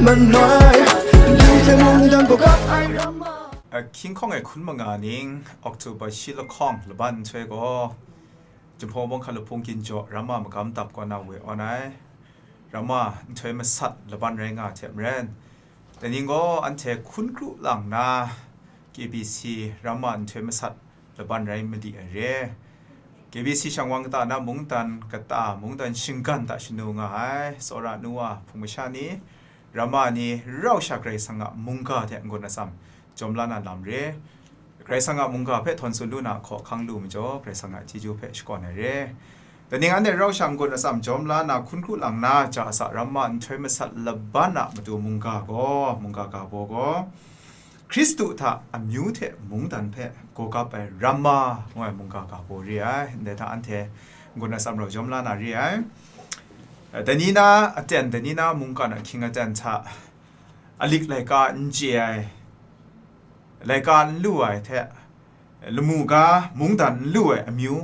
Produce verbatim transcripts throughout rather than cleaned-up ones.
มันร้าย อยู่เธอมองดังกว่ากับไอรอนแมน Ahkying hkawng e hkun manga ning, October shi lahkawng laban nhtoi gaw, Jinghpaw Bawng hkan lahpung ginjaw Ramma magam dap kaw na we awn ai. Ramma nhtoi masat laban rai nga hte maren, dai ning gaw anhte hkun kru lang na, K B C Ramma nhtoi masat laban rai mali ai re. K B C shang wang kata na mungdan kata, mungdan shinggan hta shanu nga ai tsawra nu wa hpung masha ni, Ramma ni rau sha Karai Kasang a mungga hte n-gun atsam jawm la na lam re. Karai Kasang a mungga hpe htawn tsun lu na hkaw hkang lu majaw, Karai Kasang a chyeju hpe shakawn ai re. Dai ning anhte rau sha n-gun atsam jawm la na hkun kru lang na, ja sa Ramma nhtoi masat laban a matu mungga gaw, mungga ga baw gaw, Hkristu hta amyu hte mungdan hpe gawgap ai Ramma ngu ai mungga ga baw re ai. Ndai hta anhte n-gun atsam rau jawm la na re ai. Dai ni na aten, dai ni na mungkan ahkying aten hta alik laika n chye ai, laika n lu ai hte, lamu ga mungdan n lu ai amyu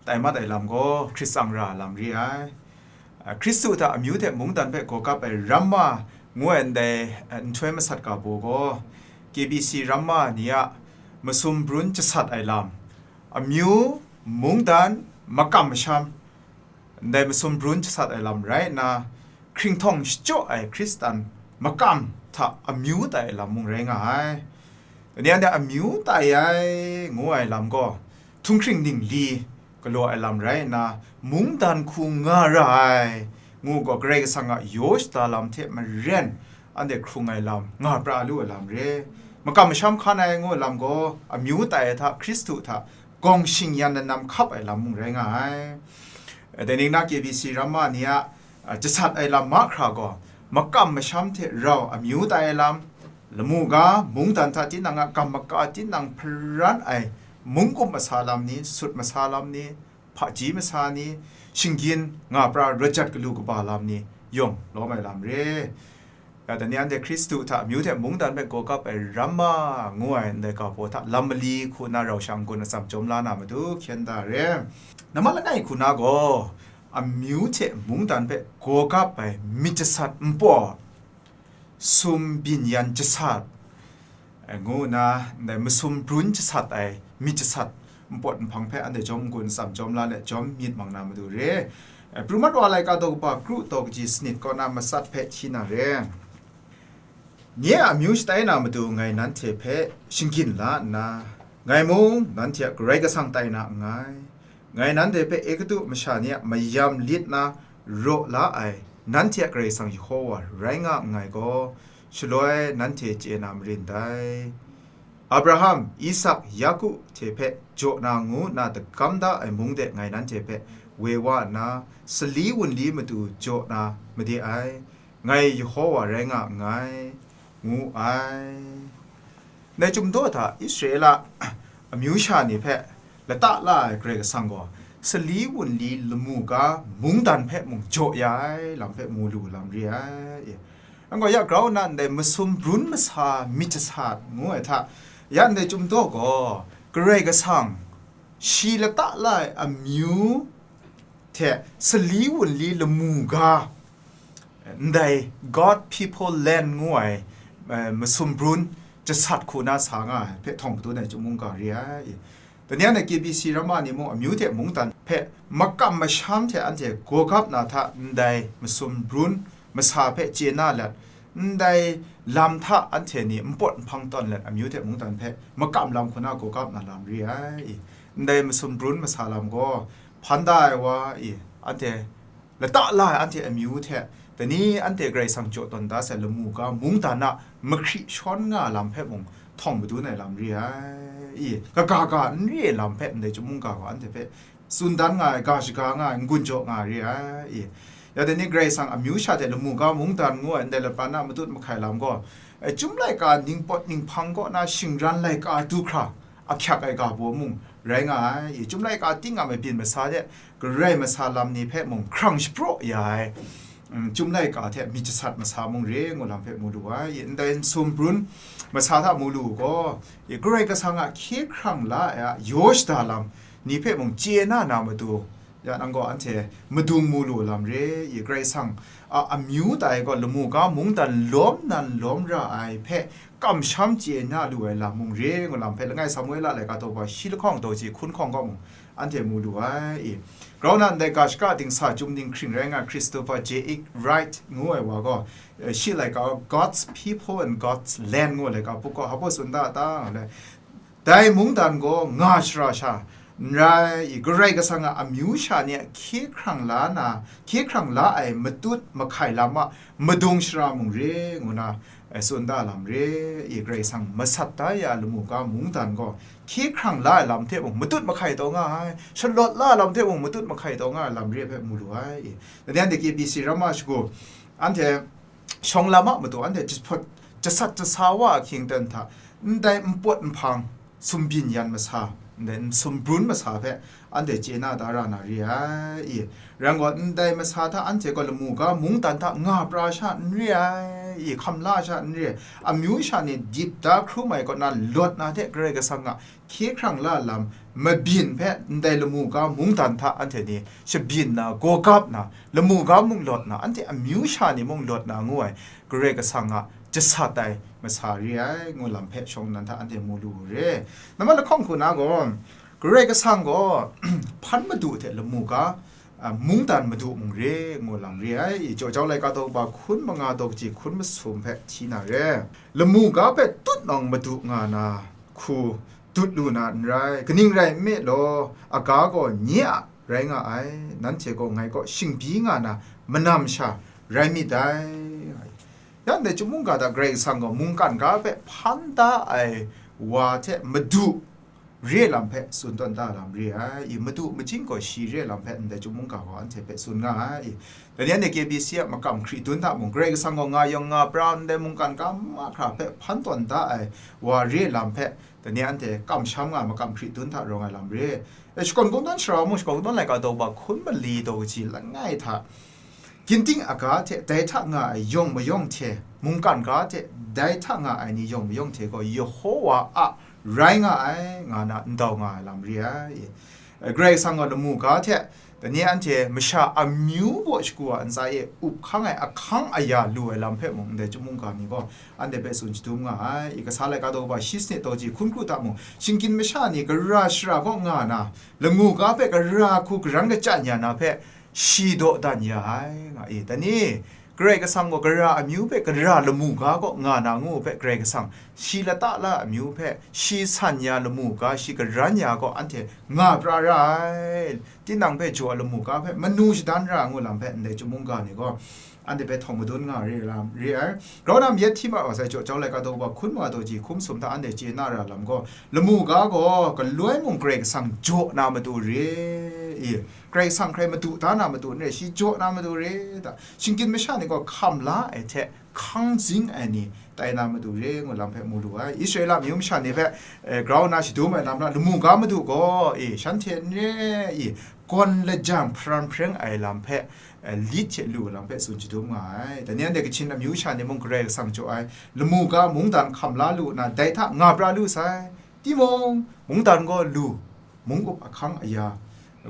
tai mat ai lam gaw hkrit tsang ra lam re ai. A, Hkristu hta amyu hte mungdan hpe gawgap ai Ramma ngu ai ndai, a, nhtoi masat ga baw gaw, K B C Ramma ni a masum brun jasat ai lam, amyu, mungdan, makam masham, ndai masum brun jasat ai lam rai nna, hkringhtawng shachyaw ai Hkristan makam hta amyu tai ai lam mung rai nga ai. Dai ni anhte amyu tai ai ngu ai lam gaw, htunghkring ningli galaw ai lam rai nna, mungdan hku nga ra ai, ngu gaw Karai Kasang a yaw shada lam hte maren anhte hkrung ai lam, nga pra lu ai lam re. Makam masham hkan ai ngu ai lam gaw, amyu tai ai hta, Hkristu hta gawng shingyan lanan hkap ai lam mung rai nga ai. Dai ning na K B C Ramma ni a, a, jasat ai lam mahkra gaw, makam masham hte rau amyu tai ai lam, lamu ga, mungdan hta tinang a gam maka tinang hparan ai mungkum masa lam ni, sut masa lam ni, hpaji masa ni, shinggyim nga pra rawt jat galu kaba lam ni yawng lawm ai lam re. Ya, dai ni anhte Hkristu hta amyu hte mungdan hpe gawgap ai Ramma ngu ai ndai ga baw hta lam mali hku na rau sha n-gun atsam jawm la na matu hkyen da re. Nambat langai hku na gaw, amyu hte mungdan hpe gawgap ai myit jasat npawt, sum byin yan jasat, e, ngu nna ndai masum brun jasat ai myit jasat npawt nhpang hpe anhte jawm n-gun atsam jawm la let jawm myit mang na matu re. E, Pru mat wa laika daw kaba kru taw kaji sanit kaw na matsat hpe hti na re. Nye a amyu shatai na matu ngai nanhte hpe shinggyin la nna, ngai mung nanhte a Karai Kasang tai na nngai. Ngai nanhte hpe Egutu masha ni a mayam lit na raw la ai, nanhte a Karai Kasang Yehova rai nga nngai gaw, shaloi nanhte chye na marin dai. Abraham, Isak, Yaku hte hpe jaw na ngu nna dagam da ai mung de ngai nanhte hpe woi wa nna, sali wunli matu jaw na made ai, ngai Yehova rai nga nngai, ngu ai. Ndai Chyum daw hta Israela amyu sha ni hpe lata la ai Karai Kasang gaw, sali wunli lamu ga mungdan hpe mung jaw ya ai lam hpe mu lu lam re ai. Nang gaw ya grau nna ndai masum brun masa myit jasat ngu ai hta, ya ndai Chyum daw gaw, Karai Kasang shi lata la ai amyu hte sali wunli lamu ga, ndai God, people, land ngu ai, eh, masum brun jasat hku na sa nga ai hpe htawng madun ai Chyum mungga re ai. Dai ni anhte K B C Ramma ni mung amyu hte mungdan hpe makam masham hte anhte gawgap na hta ndai masum brun masa hpe chye na let, ndai lam hta anhte ni npawt nhpang tawn let amyu hte mungdan hpe makam lam hku na gawgap na lam re ai. Ndai masum brun masa lam gaw, hpan da ai wa i, anhte lata la ai anhte amyu hte, dai ni anhte Karai Kasang jaw tawn da sai lamu ga mungdan a mahkri shawn nga lam hpe mung htawng madun ai lam re ai. I, kaga ga n re ai lam hpe ndai Chyum mungga gaw anhte hpe tsun dan nga ai, ga shaga nga ai, n-gun jaw nga ai re ai. I, ya dai ni Karai Kasang amyu sha hte lamu ga mungdan ngu ai ndai laban a matut mahkai lam gaw, e, Chyum laika ningpawt ninghpang kaw na shingran laika du hkra ahkyak ai ga baw mung rai nga ai. I, Chyum laika ting a mabyin masa de, Karai masa lam ni hpe mung hkrang shapraw ya ai, mm, Chyum laika hte myit jasat masa mung re ngu lam hpe mu lu ai. I, ndai nsum brun masa hta mu lu u gaw, i, Karai Kasang a hkye hkrang la ai a yaw shada lam ni hpe mung chye na na matu, Ya nang gaw anhte madung mu lu lam re i, Karai Kasang a amyu tai gaw lamu ga mungdan lawm nan lawm ra ai hpe kamsham chye na lu ai lam mung re ngu lam hpe, langai Samuela laika daw ba shi lahkawng daw ji hkun hkawng gaw mung, anhte mu lu ai i. Grau na ndai ga shaka dingsa chyum dinghpring rai nga Christopher J. Wright ngu ai wa gaw, eh, shi laika God's People and God's Land ngu ai laika buk gaw hpa tsun da ta nga le, dai mungdan gaw nga shara sha n rai i, Karai Kasang a amyu sha ni a hkye hkrang la na, hkye hkrang la ai matut mahkai lam a madung shara mung re ngu na, eh, tsun da lam re i, Karai Kasang masat da ya lamu ga mungdan gaw hkye hkrang la ai lam hte mung matut mahkai taw nga ai, shalawt la ai lam hte mung matut mahkai taw nga ai lam re hpe mu lu ai i. Dai ni anhte K B C ramma shagu, anhte shawng lam a matu anhte jahpawt jasat jasa wa a hkying ten hta, ndai npawt nhpang sumbyin yan masa, ndai sumbrun masa hpe anhte chye na da ra na re ai i. Rai ngut, ndai masa hta anhte gaw lamu ga mungdan hta nga pra sha n re ai i, hkam la sha n re ai, amyu sha ni dip da hkrum ai kaw na lawt na hte Karai Kasang a hkye hkrang la lam mabyin hpe ndai lamu ga mungdan hta anhte ni shabyin na, gawgap na, lamu ga mung lawt na, anhte amyu sha ni mung lawt na ngu ai Karai Kasang a jasat ai masa re ai ngu lam hpe shawng nnan hta anhte mu lu u re. Namma lahkawng hku na gaw, Karai Kasang gaw hpan madu hte lamu ga, a, mungdan madu mung re ngu lam re ai i, Jaw jau laika daw ba hkun manga daw kaji hkun masum hpe hti na re. Lamu ga hpe tutnawng madu nga na hku dut lu na n rai, kaning rai nme law, aga gaw nye a rai nga ai, nanhte gaw ngai kaw shingbyi nga na manam sha rai myit dai. Ya ndai chyum mungga hta Karai Kasang gaw mungkan ga hpe hpan da ai wa hte madu re lam hpe tsun tawn da lam re ai i, madu majing gaw shi re lam hpe ndai chyum mungga gaw anhte hpe tsun nga ai i. Dai ni anhte K B C a makam hkri dun hta mung, Karai Kasang gaw nga yawng nga pra ndai mungkan ga mahkra hpe hpan tawn da ai wa re lam hpe, dai ni anhte kamsham nga makam hkri dun hta rawng ai lam re. E, shakawn kungdawn shara mung, shakawn kungdawn laika daw ba hkun mali daw kaji langai hta, ginting aga hte dai hta nga ai yawng mayawng hte, mungkan ga hte dai hta nga ai ni yawng mayawng hte gaw Yehowa a rai nga ai, nga na ndau nga ai lam re ai. Karai Kasang gaw lamu ga hte, dai ni anhte masha amyu baw shagu a ntsa e up hkang ai ahkang aya lu ai lam hpe mung, ndai chyum mungga ni gaw anhte hpe tsun shadum nga ai. I kasa laika daw ba shi sanit daw ji hkun kru hta mung, shinggyim masha ni gara shara kaw nga na, lamu ga hpe gara hku garan kachyan ya na hpe, shi dawdan ya ai, nga i. Dai ni, Karai Kasang gaw gara amyu hpe gara lamu ga kaw nga na ngu hpe, Karai Kasang shi lata la amyu hpe, shi san ya lamu ga, shi garan ya kaw anhte nga pra ra ai. Tinang hpe jaw ai lamu ga hpe manu shadan ra ngu lam hpe, ndai chyum mungga ni gaw anhte hpe htawng madun nga re lam re ai. Grau na mayat hti ma wa sai, Jaw jau laika daw ba hkun manga daw ji hkun masum hta anhte chye na ra lam gaw, lamu ga gaw galoi mung Karai Kasang jaw na matu re i, Karai Kasang hkrai madu da na matu n re, shi jaw na matu re da, shinggyim masha ni gaw hkam la ai hte hkang zing ai ni tai na matu re ngu lam hpe mu lu ai. Israela amyu masha ni hpe, eh, grau na shadum ai lam na lamu ga madu gaw, e, shanhte n re i, gawn lajang hparan hpreng ai lam hpe, eh, lit hte lu ai lam hpe tsun shadum nga ai. Dai ni anhte Kachin amyu masha ni mung Karai Kasang jaw ai lamu ga mungdan hkam la lu nna, dai hta nga pra lu sai. Timung, mungdan gaw lu, mung-up ahkang aya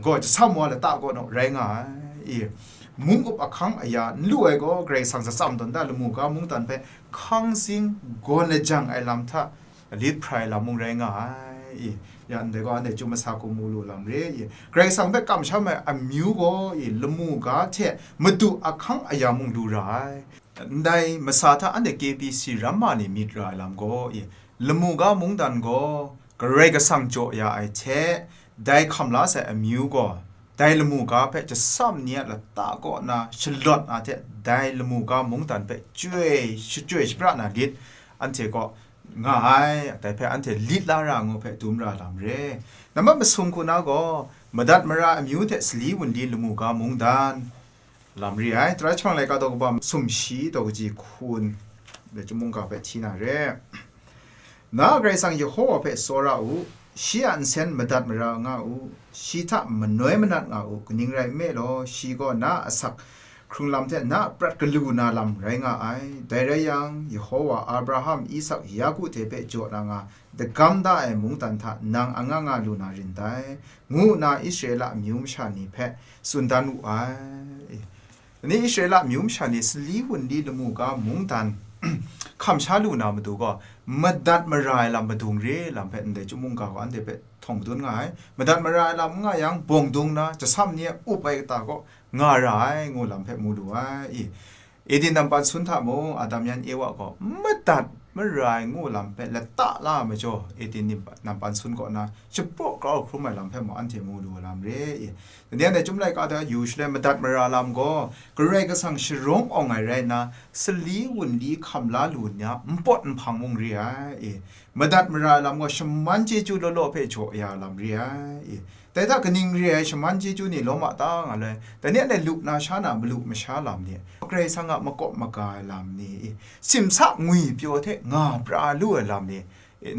gaw jasam wa lata kaw naw rai nga ai. I, mung-up ahkang aya n lu ai gaw, Karai Kasang zatsam tawn da lamu ga mungdan hpe hkang zing gawn lajang ai lam hta lit hprai lam mung rai nga ai. I, ya ndai gaw, anhte chyum masa hku mu lu lam re. I, Karai Kasang hpe kamsham ai amyu gaw, i, lamu ga hte madu ahkang aya mung lu ra ai. Ndai masa hta anhte K B C ramma ni myit ra ai lam gaw, i, lamu ga mungdan gaw Karai Kasang jaw ya ai hte, dai hkam la sai amyu gaw, dai lamu ga hpe jasam ni a lata kaw na shalawt na hte, dai lamu ga mungdan hpe chyoi, shachyoi shapra na lit, anhte kaw nga ai, dai hpe anhte lit la ra ngu hpe dum ra lam re. Nambat masum hku na gaw, madat mara amyu hte sali wunli lamu ga mungdan, lam re ai. Tara jahpang laika daw kaba sumshi daw kaji hkun, dai chyum mungga hpe hti na re. Na Karai Kasang Yehowa hpe tsawra u, shi a nsen madat mara nga u, shi hta manoi manat nga u, kaning rai nme law, shi gaw na a asak hkrung lam hte na prat galu na lam rai nga ai. Dai rai yang, Yehova Abraham, Isak, Yaku hte hpe jaw na nga, dagam da ai mungdan hta nang anga nga lu na rin dai, ngu nna Israela amyu masha ni hpe tsun dan wu ai. Ni Israela amyu masha ni sali wunli lamu ga mungdan hkam sha lu na matu gaw, madat mara ai lam madung re lam hpe ndai chyum mungga gaw anhte hpe htawng madun nga ai. Madat mara ai lam n nga yang, bawng dung na, jasam ni a up ai kata kaw nga ra ai, ngu lam hpe mu lu ai. I, Eden nampan sun hta mung, Adam yan Ewa gaw madat mara ai ngu lam hpe lata la ai majaw, Eden nampan sun kaw na shapraw grau hkrum ai lam hpe mung anhte mu lu ai lam re i. Dai ni anhte chyum laika hta yu shaloi, madat mara lam gaw Karai Kasang sharawng awng ai rai nna, sali wunli hkam la lu ni a npawt nhpang mung re ai i. Madat mara ai lam gaw shaman chyeju law law hpe jaw ya ai lam re ai i. Dai hta kaning re ai shaman chyeju ni lawm a ta nga loi, dai ni anhte lu na sha na malu masha lam ni, Karai Kasang a makawp maga ai lam ni, simsa ngwi pyaw hte nga pra lu ai lam ni,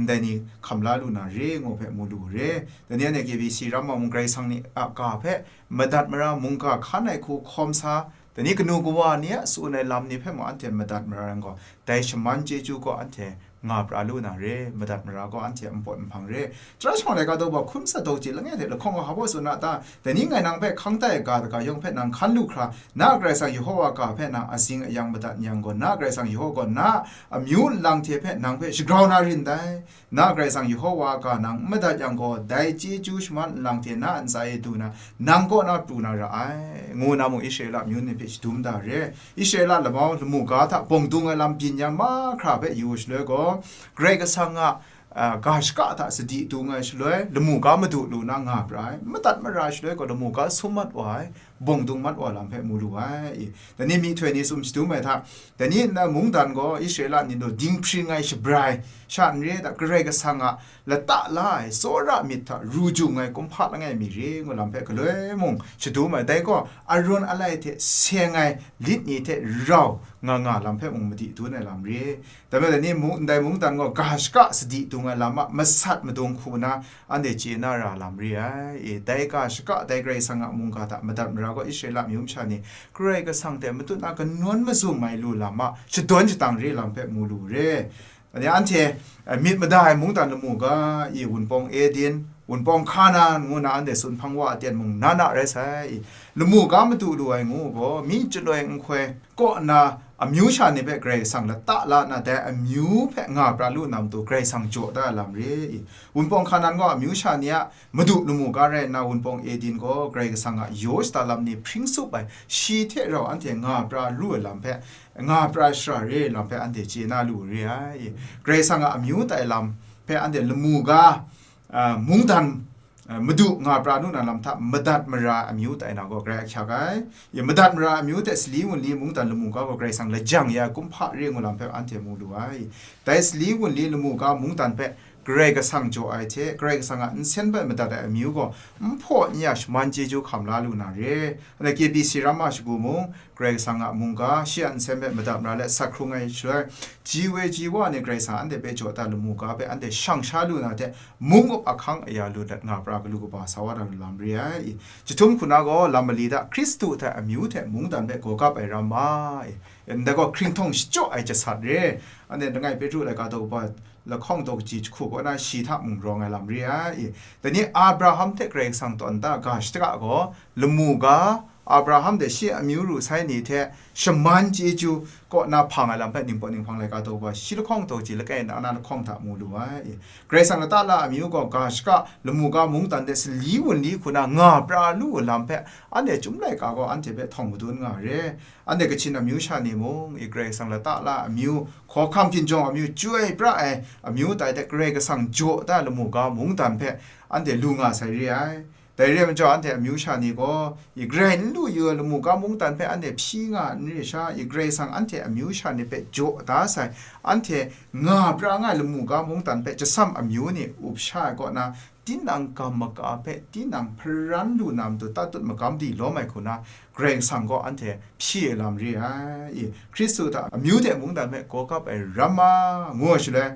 ndai ni hkam la lu na re ngu hpe mu lu re. Dai ni anhte K B C ram wa mung Karai Kasang ni a ga hpe madat mara mungga hkan ai hku hkawm sa, dai ni kanu kawa ni a tsun ai lam ni hpe mung anhte madat mara yang gaw, dai shaman chyeju gaw anhte nga pra lu na re, madat mara gaw anhte a npawt nhpang re. Tara shawng laika daw ba hkun matsat daw chye langai hte lahkawng wa hpa baw tsun a ta? Dai ni ngai nang hpe hkang tai ai ga daga yawng hpe nang hkan lu hkra, na Karai Kasang Yehova ga hpe nang azing ayang madat n yang gaw, na Karai Kasang Yehova gaw na a amyu nlang hte hpe nang hpe shagrau na rin dai. Na Karai Kasang Yehova ga nang n madat yang gaw, dai chyeju shaman nlang hte na a ntsa e du na, nang kaw na pru na ra ai, ngu na mung Israela amyu ni hpe shadum da re. Israela lamau lamu ga hta bawng dung ai lam byin yang mahkra hpe yu shaloi gaw, Karai Kasang a, a, ga shaka hta sadi dung ai shaloi, lamu ga madu lu na nga pra ai, madat mara shaloi gaw, lamu ga sum mat wa ai, bawng dung mat wa lam hpe mu lu ai. I, dai ni myihtoi ni tsun shadum ai hta, dai ni nna mungdan gaw Israela ni gaw dinghpring ai shabrai, sha n re ai hta, Karai Kasang a lata la ai tsawra myit hta ru jung ai kumhpa langai mi re ngu lam hpe galoi mung shadum ai. Dai gaw Aron alai hte seng ai lit ni hte rau nga nga lam hpe mung madi dun ai lam re. Dai majaw, dai ni mung, ndai mungdan gaw ga shaka sadi dung ai lam a masat madung hku na anhte chye na ra lam re ai. E, dai ga shaka, dai Karai Kasang a mungga hta madat mara gaw Israela amyu masha ni Karai Kasang hte matut na kanawn mazum ai lu lam a shadawn shatang re lam hpe mu lu re. Anhte, anhte, eh, myit mada ai mungdan lamu ga, i Wunpawng Eden, Wunpawng Hkanan ngu na anhte tsun hpang wa aten mung na na rai sai. I, lamu ga madu lu ai ngu gaw, myi chyaloi nhtoi kaw na amyu sha ni hpe Karai Kasang lata la nna, dai amyu hpe nga pra lu na matu Karai Kasang jaw da ai lam re i. Wunpawng Hkanan gaw amyu sha ni a madu lamu ga rai nna, Wunpawng Eden gaw Karai Kasang a yaw shada lam ni hpring tsup ai, shi hte rau anhte nga pra lu ai lam hpe, nga pra shara re ai lam hpe anhte chye na lu re ai. Karai Kasang a amyu tai lam hpe anhte lamu ga, a, mungdan, a, madu nga pra lu na lam hta madat mara amyu tai na gaw Karai ahkyak ai. I, madat mara amyu hte sali wunli mungdan lamu ga gaw Karai Kasang lajang ya ai kumhpa re ngu lam hpe anhte mu lu ai. Dai sali wunli lamu ga mungdan hpe Karai Kasang jaw ai hte, Karai Kasang a nsen hpe madat ai amyu gaw n hpaw n ya shaman chyeju hkam la lu na re. Anhte K B C ram a shagu mung, Karai Kasang a mungga, shi a nsen hpe madat mara let sat hkrung ai shaloi, ji woi ji wa ni Karai Kasang anhte hpe jaw da lamu ga hpe anhte shang sha lu na hte, mung up ahkang aya lu dat nga pra galu kaba sa wa na lu lam re ai. Jahtum hku na gaw lam mali hta Hkristu hta amyu hte mungdan hpe gaw gap ai ram ma, ndai gaw hkringhtawng shachyaw ai jasat re. Anhte langai Petru laika daw kaba lahkawng daw kaji jahku kaw na shi hta mung rawng ai lam re ai. Dai ni Abraham hte Karai Kasang tawn da ga shadaga gaw, lamu ga, Abraham hte shi amyu ru sai ni hte shaman chyeju kaw na hpang ai lam hpe ningpawt ninghpang laika daw kaba shi lahkawng daw kaji langai na na lahkawng hta mu lu ai. Karai Kasang lata la amyu gaw ga shaka, lamu ga mungdan hte sali wunli hku na nga pra lu ai lam hpe anhte chyum laika gaw anhte hpe htawng madun nga re. Anhte Kachin amyu sha ni mung, i Karai Kasang lata la amyu, hkawhkam hkinjawng amyu, chyoi pra ai amyu tai hte Karai Kasang jaw da lamu ga mungdan hpe anhte lu nga sai re ai. Dai re ai majaw, anhte amyu sha ni gaw, i grai n lu yu ai lamu ga mungdan hpe anhte hpyi nga n re sha, i Karai Kasang anhte amyu sha ni hpe jaw da sai, anhte nga pra nga ai lamu ga mungdan hpe jasam amyu ni up sha ai kaw na, tinang gam maga hpe tinang hparan lu na matu tatut magam di lawm ai hku na, Karai Kasang gaw anhte hpyi ai lam re ai. I, Hkristu hta amyu hte mungdan hpe gaw gap ai ram ma, ngu ai shaloi,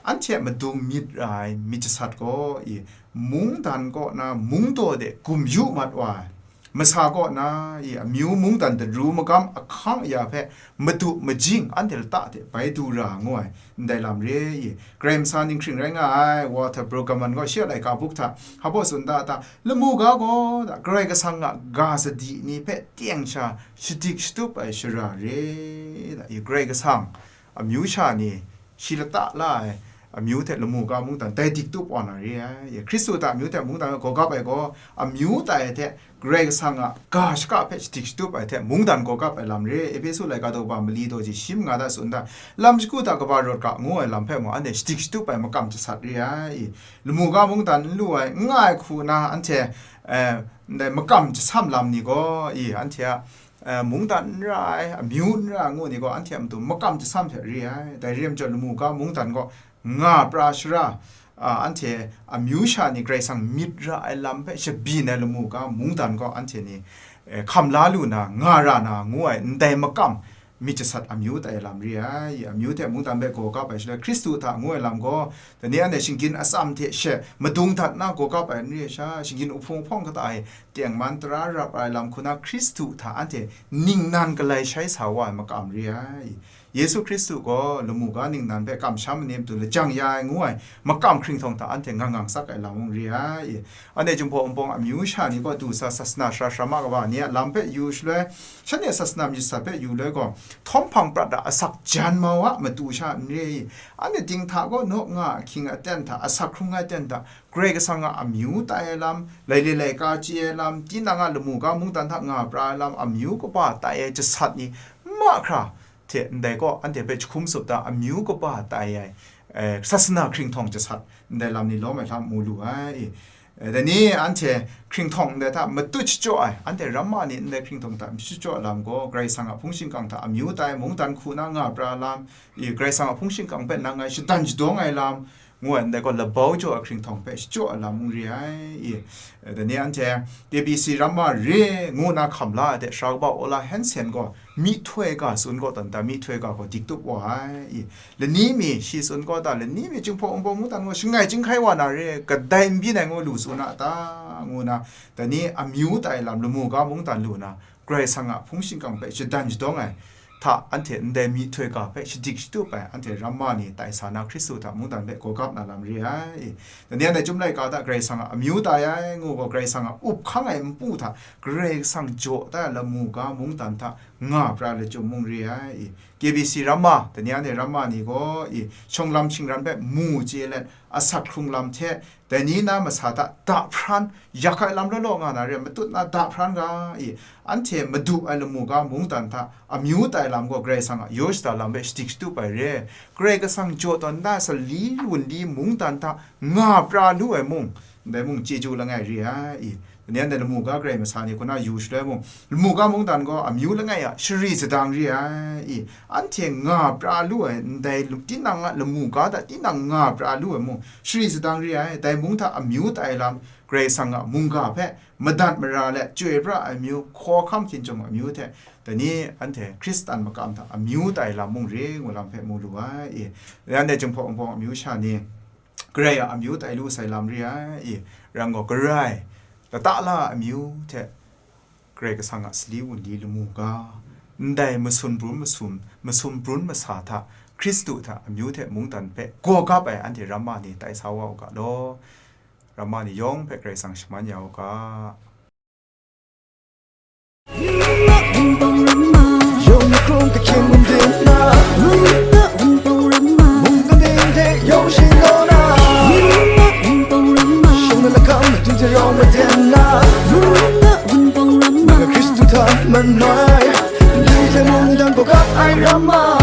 anhte madung myit ra ai myit jasat gaw, i, mungdan kaw na mungdaw de gumyu mat wa ai, Masa kaw na i amyu mungdan daru magam ahkang aya hpe madu majing anhte lata hte bai du ra ngu ai ndai lam re i, Karai masa ninghkring rai nga ai Walter Brueggemann gaw shi a laika buk hta hpa baw tsun da ta, lamu ga gaw da Karai Kasang a ga sadi ni hpe teng sha shadik shatup ai shara re da i, Karai Kasang amyu sha ni shi lata la ai amyu hte lamu ga mungdan dai dik tup wa na re ai. Hkristu hta amyu hte mungdan gaw gap ai gaw, amyu tai ai hte Karai Kasang a ga shaka hpe shadik shatup ai hte mungdan gaw gap ai lam re. Ehpesu laika daw ba mali daw ji shi manga da tsun da, lam shagu hta kaba rawt ga ngu ai lam hpe mung anhte shadik shatup ai makam jasat re ai. Lamu ga mungdan n lu ai, n nga ai hku na anhte, eh, ndai makam jasam lam ni gaw i anhte a eh, mungdan n ra ai, amyu n ra ai ngu ni gaw anhte a matu makam jasam hte re ai. Dai re ai majaw, lamu ga mungdan gaw nga pra shara, a, anhte amyu sha ni Karai Kasang myit ra ai lam hpe shabyin ai lamu ga mungdan gaw anhte ni, eh, hkam la lu na, nga ra na ngu ai ndai makam myit jasat amyu tai ai lam re ai. Amyu hte mungdan hpe gaw gap ai shaloi, Hkristu hta ngu ai lam gaw, dai ni anhte shinggyim atsam hte she madung dat na gaw gap ai n re ai sha, shinggyim uhpung ahpawng kata e tengman tara rap ai lam hku na Hkristu hta anhte ningnan galai shai sa wa ai makam re ai. Yesu Hkristu gaw lamu ga ningnan hpe kamsham ai ni matu lajang ya ai ngu ai makam hkringhtawng hta anhte ngang ngang sak ai lam mung re ai. Anhte Jinghpaw Wunpawng amyu sha ni gaw du sa sasana sara sara ma kaba ni a lam hpe yu shaloi, shanhte sasana myit sat hpe yu loi gaw, htawm hpang prat a asak jan mau a matu sha n re i, anhte dinghta gaw naw nga ahkying aten hta, asak hkrung ai aten hta, Karai Kasang a amyu tai ai lam, laile laika chye ai lam, tinang a lamu ga mungdan hta nga pra ai lam, amyu kaba tai ai jasat ni mahkra hte ndai gaw anhte hpe jahkum tsup da, amyu kaba tai ai, eh, sasana hkringhtawng jasat ndai lam ni lawm ai hta mu lu ai. Eh, dai ni anhte hkringhtawng ndai hta matut shachyaw ai, anhte ramma ni ndai hkringhtawng hta shachyaw ai lam gaw, Karai Kasang a hpung shingkang hta amyu tai, mungdan hku na nga pra lam, i, Karai Kasang a hpung shingkang hpe nang ngai shadan shadawng ai lam, ngu ai ndai gaw, labau jaw ai hkringhtawng hpe shachyaw ai lam mung re ai. I, dai ni anhte K B C ramma re ngu na hkam la ai hte, Sara Kaba Ola Hanson gaw myihtoi ga tsun gaw tawn ta, myihtoi ga gaw dik tup wa ai. I, lani mi shi tsun gaw ta, lani mi Jinghpaw Wunpawng mungdan gaw shangai chyinghkai wa na re, kadai n byin ai ngu lu tsun a ta, ngu na, dai ni amyu tai lam, lamu ga mungdan lu na, Karai Kasang a hpung shingkang hpe shadan shadawng ai hta, anhte ndai myihtoi ga hpe shadik shatup ai, anhte ramma ni tai sa na, Hkristu hta mungdan hpe gaw gap na lam re ai. Dai ni anhte chyum laika hta Karai Kasang a amyu tai ai ngu gaw, Karai Kasang a up hkang ai npu hta Karai Kasang jaw tai ai lamu ga mungdan hta nga pra ai lachyum mung re ai. K B C ramma, dai ni anhte ramma ni gaw i shawng lam shingran hpe mu chye let, asak hkrung lam hte, dai ni na masa hta dahpran yak ai lam law law nga na re, matut na dahpran ga i, anhte madu ai lamu ga mungdan hta amyu tai lam gaw, Karai Kasang a yaw shada lam hpe shadik shatup ai re, Karai Kasang jaw tawn da ai sali wunli mungdan hta nga pra lu ai mung, ndai mung chyeju langai re ai i, Ni anhte lamu ga Karai masa ni hku na yu shaloi mung, lamu ga mungdan gaw amyu langai a shari sadang re ai i, anhte nga pra lu ai ndai lu-, tinang a lamu ga hta tinang nga pra lu ai mung, shari sadang re ai. Dai mung hta amyu tai lam, Karai Kasang a mungga hpe madat mara let chyoi pra ai amyu, hkawhkam hkinjawng amyu hte, dai ni anhte Hkristan makam hta amyu tai lam mung re ngu lam hpe mu lu ai i, anhte Jinghpaw Wunpawng amyu sha ni, Karai a amyu tai lu sai lam re ai i, rai gaw, Karai lata la ai amyu hte Karai Kasang a sali wunli lamu ga, ndai masun brun masum, masum brun masa hta, Hkristu hta amyu hte mungdan hpe gaw gap ai anhte ramma ni tai sa wa u ga law. Ramma ni yawng hpe Karai Kasang shaman ya u ga. Yawng ni hkrung kahkying bum ding na, mungga ding de yawng shin taw na, shawng na lakam matu hte yawng maden na, mungga Hkristu hta manoi, lu hte mungdan gaw gap ai ramma.